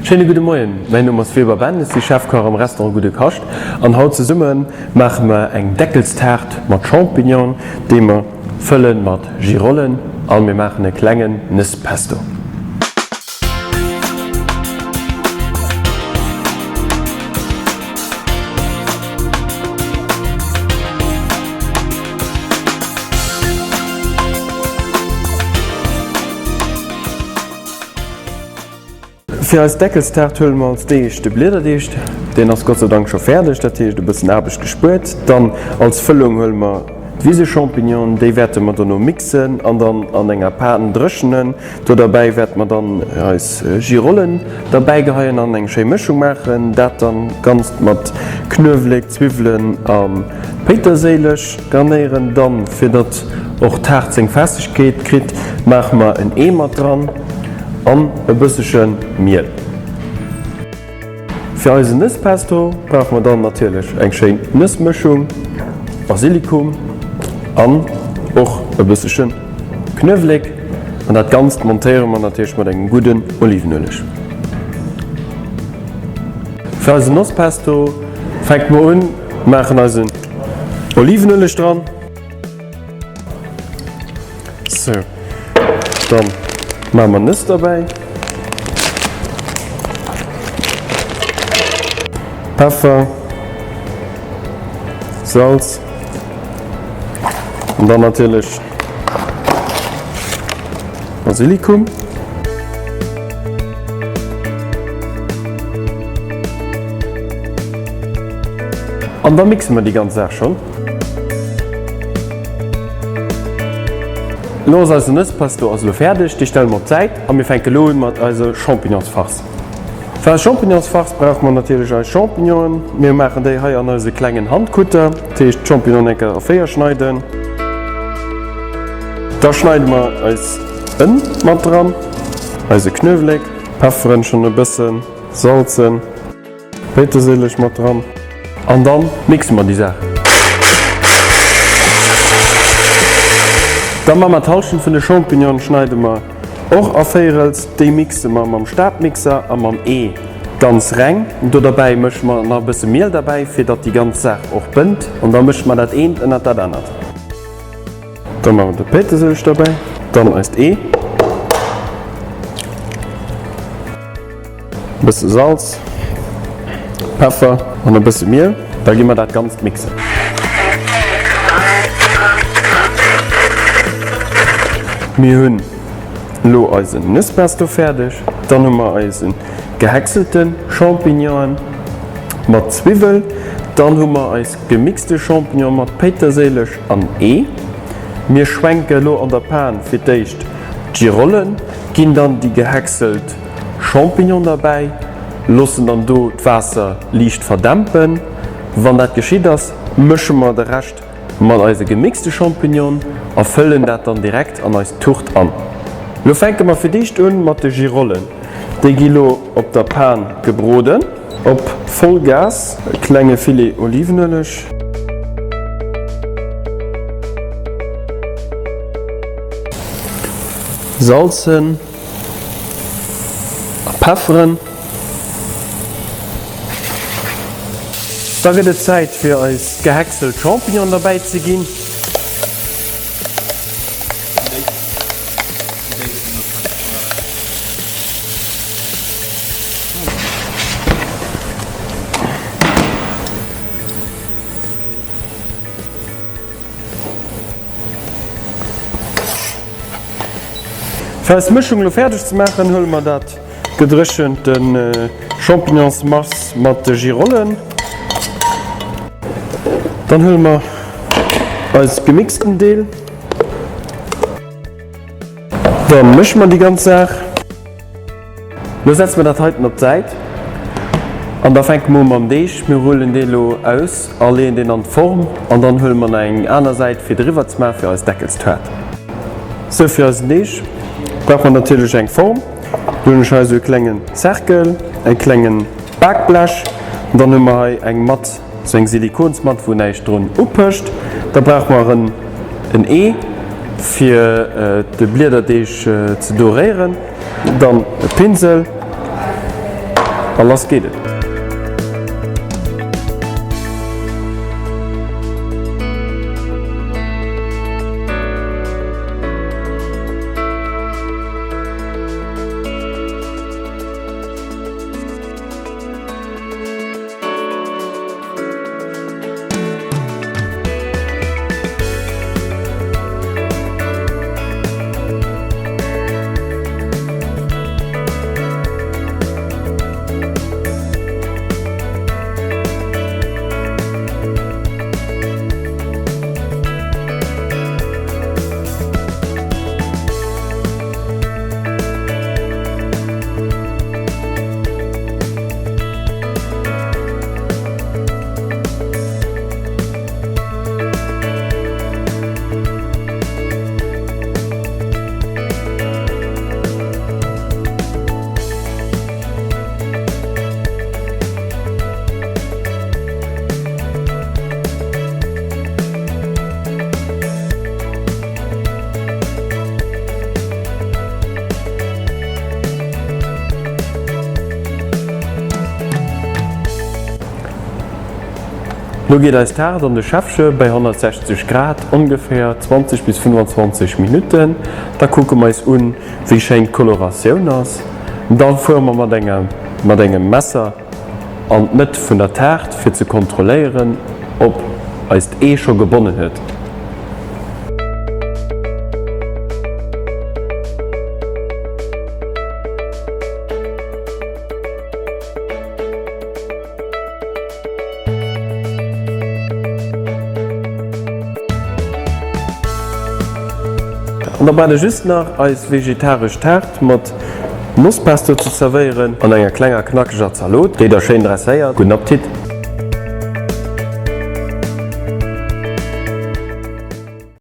Schéine gudde Moien, mäin Numm ass Weber Ben, ech si Chefkach am Restaurant Gudde Kascht an haut zesumme maache mer eng Deckelstaart mat Champignonen, déi mer fëlle mat Girollen a mir maachen e klengen Nësspesto. Fir eis Deckelstaart huele mer als Deeg de Bliederdeeg, deen ass Gott sei Dank scho fäerdeg, dat heescht e bëssen Aarbecht gespuert. Dann als Fëllung huele mer d'Wisechampignonen, déi wäerte mer dono mixen an dann an enger Pan dréchenen. Do derbäi wäerte mer dann eis Girollen derbäi geheien an eng schéi Mëschung maachen. Dat dann Ganzt mat Knuewelek, Zwiwwelen a Péiterséileg garnéieren. Dann, fir datt och d'Taart seng Festegkeet kritt, maache mer en Ee mat dran an e bëssche Miel. Fir eisen Nësspesto brauche mer dann natierlech eng schéin Nëssmëschung, Basilikum an och e bësselchen Knuewelek an dat Ganzt montéiere mer natierlech mat engem gudden Olivenueleg. Fir eisen Nosspesto fänke mer un, maachen eisen Olivenueleg dran. Sou, dann maache mer Nëss derbäi. Peffer, Salz an dann natierlech Basilikum. An da mixe mer déi ganz Saach schonn. Elo ass eise Nësspesto ass elo fäerdeg, dee stelle mer op d'Säit a mir fänke elo un mat eiser Champignonsfarce. Fir eis Champignonsfarce brauche mer natierlech eis Champignonen. Mir maachen déi hei an eise klengen Handkutter, dat heescht d'Champignonen eng Kéier a 4 schneiden. Da schneide mer eis Ënn mat dran, eise Knuewelek, pefferen schonn e bëssen, salzen. Péiterséileg mat dran an dann mixe mer déi Saach. Dann man mer d'Halschent vun de Champignonen schneide mer och a Véirels, déi mixe mer mam Stabmixer a mam Ee ganz reng. Do derbäi mësche mer nach e bësse Miel derbäi fir datt déi ganz Saach och bënnt an da mësche mer dat eent ënnert dat anert. Dann man mer de Péiterséileg derbäi, dann eist Ee. E bësse Salz, Peffer an e bësse Miel. Da gi mer dat Ganzt mixen. Mir hunn elo eisen Nësspesto fäerdeg. Dann hu mer eise gehäckselte Champignonen mat Zwiwwel. Dann hu mer eis gemixte Champignon mat Péiterséileg an Ee. Mir schwenke elo an der Pan fir d'éischt d'Girollen, ginn dann déi gehäckselt Champignon derbäi, loossen dann do d'Waasser liicht verdämpen. Wann dat geschitt ass, mësche mer de Rescht mat eise gemixte Champignon a fëllen dat dann direkt an eis Tourte an. Lo fänke mer fir d'éischt un mat de Girollen. Déi gi lo op der Pan gebroden op Vollgas, e klenge Filet Olivenueleg. Salzen. A pefferen. Da gëtt et Zäit fir eis gehäckselt Champignonen derbäi ze ginn. Fir eis Mëschung elo fäerdeg ze maachen, huele mer dat gedréchente Champignonsmass mat de Girollen. Dann huele mer eis gemixten Deel. Dann mësche mer déi ganz Saach. Lo setze mer dat heiten op d'Säit an da fänke mer u mam Deeg. Mir rullen dee lo aus a leeën deen an d'Form an dann huele mer nach eng aner Säit fir driwwer ze maachen fir eis Deckelstoart. Sou fir eisen Deeg brauche mer natierlech eng Form. Do hunn ech hei esou e klengen Cercle, e klengen Bakblech an dann hu mer hei eng Matt. Sou eng Silikonsmatt wou näischt drun upécht. Da brauche mer en en Ee fir de Bliederdeeg ze doréieren. Dann e Pinsel. A lass geet et! Lo geet eis Taart an de Schäffche bei 160 Grad ongeféier 20 bis 25 Minutten. Da kucke mer eis un wéi schéin d'Coloratioun ass. Da fuere mer mat enger mat engem Messer an d'Mëtt vun der Taart fir ze kontrolléieren ob eist Ee scho gebonnen huet. An da bleift just nach eis vegetaresch Taart mat Nosspesto ze zerwéieren an enger klenger knackeger Zalot, déi der schéin dresséiert. Gudden Appetit!